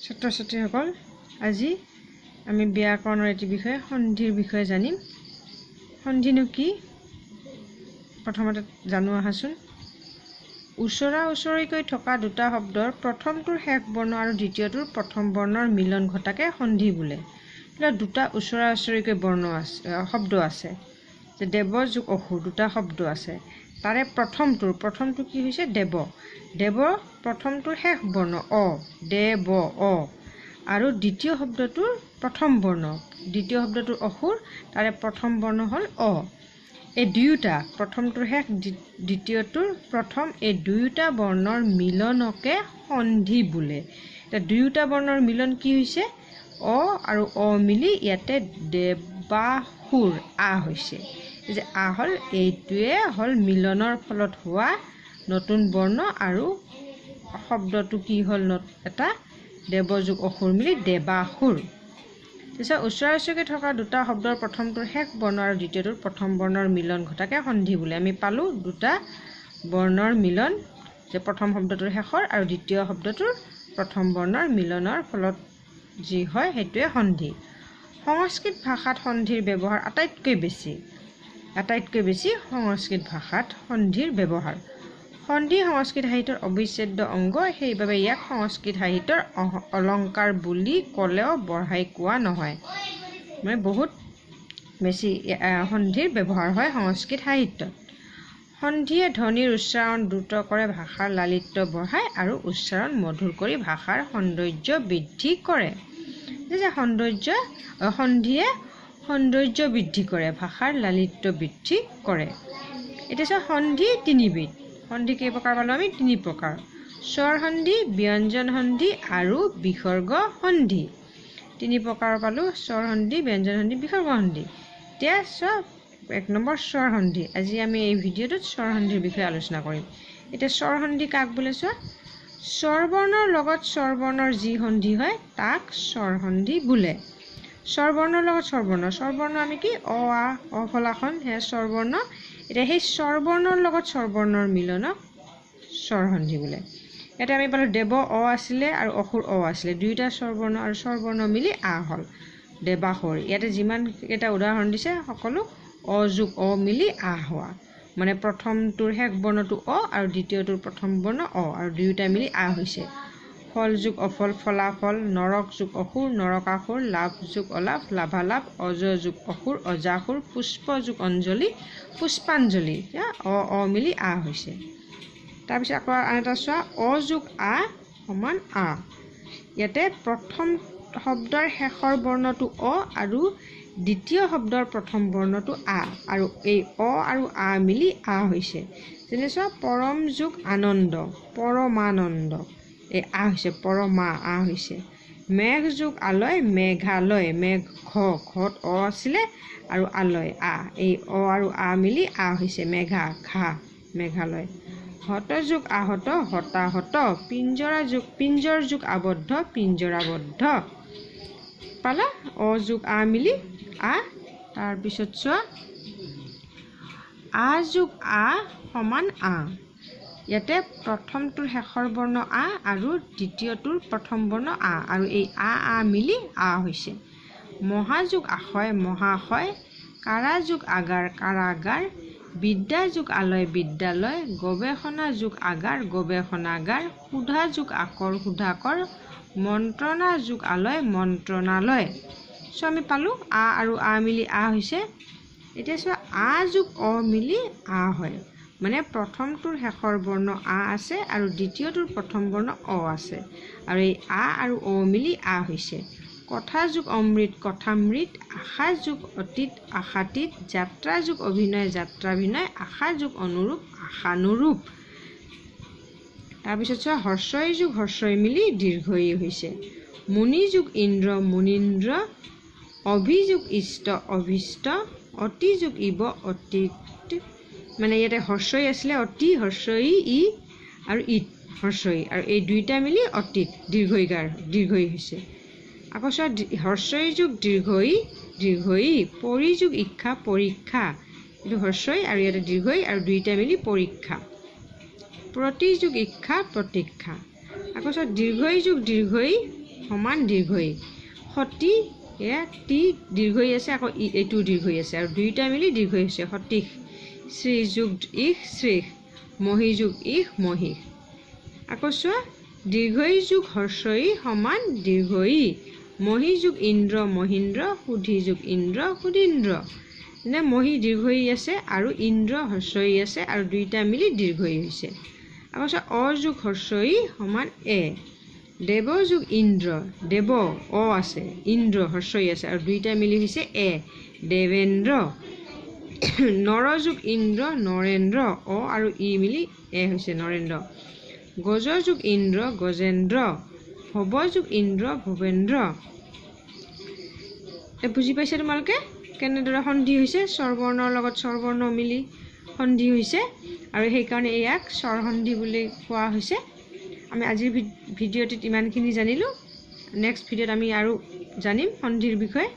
ছাত্ৰ ছাত্ৰীসকল, আজি আমি ব্যাকৰণৰ এটি বিষয় সন্ধিৰ বিষয়ে জানিম। সন্ধিনো কি প্ৰথমতে জানো আহাচোন। ওচৰা ওচৰিকৈ থকা দুটা শব্দৰ প্ৰথমটোৰ শেষ বৰ্ণ আৰু দ্বিতীয়টোৰ প্ৰথম বৰ্ণৰ মিলন ঘটাকে সন্ধি বোলে। দুটা ওচৰা ওচৰিকৈ বৰ্ণ আছে, শব্দ আছে, যে দেৱ যোগ অসুৰ দুটা শব্দ আছে। তাৰে প্ৰথমটো কি হৈছে? দেৱ। দেৱ প্ৰথমটোৰ শেষ বৰ্ণ অ, দেৱ অ, আৰু দ্বিতীয় শব্দটোৰ প্ৰথম বৰ্ণ, দ্বিতীয় শব্দটোৰ অসুৰ, তাৰে প্ৰথম বৰ্ণ হ'ল অ। এই দুয়োটা, প্ৰথমটোৰ শেষ দ্বিতীয়টোৰ প্ৰথম, এই দুয়োটা বৰ্ণৰ মিলনকে সন্ধি বোলে। এতিয়া দুয়োটা বৰ্ণৰ মিলন কি হৈছে? অ আৰু অ মিলি ইয়াতে দেৱাসুৰ আ হৈছে। এই যে আ হ'ল, এইটোৱে হ'ল মিলনৰ ফলত হোৱা নতুন বৰ্ণ, আৰু শব্দটো কি হ'ল? এটা দেৱযোগ অসুৰ মিলি দেৱাসুৰ। তাৰপিছত ওচৰা ওচৰিকৈ থকা দুটা শব্দৰ প্ৰথমটোৰ শেষ বৰ্ণ আৰু দ্বিতীয়টোৰ প্ৰথম বৰ্ণৰ মিলন ঘটাকে সন্ধি বোলে। আমি পালোঁ দুটা বৰ্ণৰ মিলন, যে প্ৰথম শব্দটোৰ শেষৰ আৰু দ্বিতীয় শব্দটোৰ প্ৰথম বৰ্ণৰ মিলনৰ ফলত যি হয় সেইটোৱে সন্ধি। সংস্কৃত ভাষাত সন্ধিৰ ব্যৱহাৰ আটাইতকৈ বেছি, আটাইতকৈ বেছি সংস্কৃত ভাষাত সন্ধিৰ ব্যৱহাৰ। সন্ধি সংস্কৃত সাহিত্যৰ অবিচ্ছেদ্য অংগ, সেইবাবে ইয়াক সংস্কৃত সাহিত্যৰ অলংকাৰ বুলি ক'লেও বঢ়াই কোৱা নহয়। মানে বহুত বেছি সন্ধিৰ ব্যৱহাৰ হয় সংস্কৃত সাহিত্যত। সন্ধিয়ে ধ্বনিৰ উচ্চাৰণ দ্ৰুত কৰে, ভাষাৰ লালিত্য বঢ়ায় আৰু উচ্চাৰণ মধুৰ কৰি ভাষাৰ সৌন্দৰ্য বৃদ্ধি কৰে। যে সৌন্দৰ্য, সন্ধিয়ে সৌন্দৰ্য বৃদ্ধি কৰে, ভাষাৰ লালিত্য বৃদ্ধি কৰে। এতিয়া চোৱা, সন্ধি তিনিবিধ। সন্ধি কেই প্ৰকাৰ পালোঁ আমি? তিনি প্ৰকাৰ। স্বৰ সন্ধি, ব্যঞ্জন সন্ধি আৰু বিসৰ্গ সন্ধি। তিনি প্ৰকাৰ পালোঁ, স্বৰ সন্ধি, ব্যঞ্জন সন্ধি, বিসৰ্গ সন্ধি। এতিয়া চোৱা, এক নম্বৰ স্বৰ সন্ধি। আজি আমি এই ভিডিঅ'টোত স্বৰ সন্ধিৰ বিষয়ে আলোচনা কৰিম। এতিয়া স্বৰ সন্ধি কাক বোলে চোৱা, স্বৰবৰ্ণৰ লগত স্বৰবৰ্ণৰ যি সন্ধি হয় তাক স্বৰ সন্ধি বোলে। স্বৰবৰ্ণৰ লগত স্বৰবৰ্ণ, স্বৰবৰ্ণ আমি কি? অ আ, অ ফলাখন, সেয়া স্বৰবৰ্ণ। এতিয়া সেই স্বৰবৰ্ণৰ লগত স্বৰবৰ্ণৰ মিলনক স্বৰ সন্ধি বোলে। ইয়াতে আমি পালোঁ দেৱ অ আছিলে আৰু অসুৰ অ আছিলে, দুয়োটা স্বৰবৰ্ণ আৰু স্বৰবৰ্ণ মিলি আ হ'ল দেৱাসুৰ। ইয়াতে যিমানকেইটা উদাহৰণ দিছে সকলো অ যোগ অ মিলি আ হোৱা, মানে প্ৰথমটোৰ শেষ বৰ্ণটো অ আৰু দ্বিতীয়টোৰ প্ৰথম বৰ্ণ অ, আৰু দুয়োটা মিলি আ হৈছে। ফল যোগ অফল ফলাফল, নৰক যোগ অসুৰ নৰকাসুৰ, লাভ যোগ অলাভ লাভালাভ, অজ যোগ অসুৰ অজাসুৰ, পুষ্প যোগ অঞ্জলি পুষ্পাঞ্জলি। অ অ মিলি আ হৈছে। তাৰপিছত আকৌ আন এটা চোৱা, অ যোগ আ সমান আ। ইয়াতে প্ৰথম শব্দৰ শেষৰ বৰ্ণটো অ আৰু দ্বিতীয় শব্দৰ প্ৰথম বৰ্ণটো আ, আৰু এই অ আৰু আ মিলি আ হৈছে। যেনে চোৱা, পৰম যোগ আনন্দ পৰমানন্দ, এই আ হৈছে, পৰমা আ হৈছে। মেঘ যোগ আলয় মেঘালয়, মেঘ ঘ, ঘত অ আছিলে আৰু আলয় আ, এই অ আৰু আ মিলি আ হৈছে, মেঘা ঘা মেঘালয়। হত যোগ আহত হতাহত, পিঞ্জৰা যোগ পিঞ্জৰ যোগ আবদ্ধ পিঞ্জৰাবদ্ধ। পালা অ যোগ আ মিলি আ। তাৰপিছত চোৱা, আ যোগ আ সমান আ। ইয়াতে প্ৰথমটোৰ শেষৰ বৰ্ণ আ আৰু দ্বিতীয়টোৰ প্ৰথম বৰ্ণ আ, আৰু এই আ আ মিলি আ হৈছে। মহাযোগ আশয় মহাশয়, কাৰাযোগ আগাৰ কাৰাগাৰ, বিদ্যা যোগ আলয় বিদ্যালয়, গৱেষণা যোগ আগাৰ গৱেষণাগাৰ, সুধা যোগ আকৰ সুধাকৰ, মন্ত্ৰণা যোগ আলয় মন্ত্ৰণালয়। চ' আমি পালোঁ আ আৰু আ মিলি আ হৈছে। এতিয়া চোৱা, আ যোগ অ মিলি আ হয়, মানে প্ৰথমটোৰ শেষৰ বৰ্ণ আ আছে আৰু দ্বিতীয়টোৰ প্ৰথম বৰ্ণ অ আছে, আৰু এই আ আৰু অ মিলি আ হৈছে। কথা যোগ অমৃত কথামৃত, আশা যোগ অতীত আশাতীত, যাত্ৰা যোগ অভিনয় যাত্ৰাভিনয়, আশা যোগ অনুৰূপ আশানুৰূপ। তাৰপিছত চোৱা, হৰ্ষই যোগ হৰ্ষই মিলি দীৰ্ঘই হৈছে। মুনি যোগ ইন্দ্ৰ মুনীন্দ্ৰ, অভিযোগ ইষ্ট অভীষ্ট, অতিযোগ ইব অতীত, মানে ইয়াতে হৰ্ষই আছিলে অতি হৰ্ষই ই আৰু ইত হৰ্ষই, আৰু এই দুইটা মিলি অতীত দীৰ্ঘইকাৰ দীৰ্ঘই হৈছে। আকৌ চোৱা, হৰ্ষই যোগ দীৰ্ঘই দীৰ্ঘই, পৰিযোগ ইক্ষা পৰীক্ষা, এইটো হৰ্ষই আৰু ইয়াতে দীৰ্ঘই আৰু দুইটা মিলি পৰীক্ষা। প্ৰতিযোগ ইক্ষা প্ৰতীক্ষা। আকৌ চোৱা, দীৰ্ঘই যোগ দীৰ্ঘই সমান দীৰ্ঘ ই। সতী, এয়া টি দীৰ্ঘ ই আছে, আকৌ ই এইটোও দীৰ্ঘ ই আছে, আৰু দুয়োটা মিলি দীৰ্ঘ ই হৈছে, সতীশ। শ্ৰী যোগ ইশ শ্ৰীশ, মহী যোগ ইশ মহিষ। আকৌ চোৱা, দীৰ্ঘ ই যোগ হ্ৰস্ব ই সমান দীৰ্ঘ ই। মহী যোগ ইন্দ্ৰ মহীন্দ্ৰ, সুধি যোগ ইন্দ্ৰ সুধীন্দ্ৰ। যেনে মহী দীৰ্ঘ ই আছে আৰু ইন্দ্ৰ হ্ৰস্ব ই আছে, আৰু দুয়োটা মিলি দীৰ্ঘ ই হৈছে। আকৌ চোৱা, অ যোগ হ্ৰস্ব ই সমান এ। দেৱ যোগ ইন্দ্ৰ, দেৱ অ আছে, ইন্দ্ৰ হ্ৰস্ব ই আছে, আৰু দুয়োটা মিলি হৈছে এ, দেৱেন্দ্ৰ। নৰ যোগ ইন্দ্ৰ নৰেন্দ্ৰ, অ আৰু ই মিলি এ হৈছে, নৰেন্দ্ৰ। গজ যোগ ইন্দ্ৰ গজেন্দ্ৰ, ভৱ যোগ ইন্দ্ৰ ভৱেন্দ্ৰ। বুজি পাইছা তোমালোকে কেনেদৰে সন্ধি হৈছে? স্বৰবৰ্ণৰ লগত স্বৰবৰ্ণ মিলি সন্ধি হৈছে, আৰু সেইকাৰণে ইয়াক স্বৰ সন্ধি বুলি কোৱা হৈছে। আমি আজিৰ ভিডিঅ'টিত ইমানখিনি জানিলোঁ। নেক্সট ভিডিঅ'ত আমি আৰু জানিম সন্ধিৰ বিষয়ে।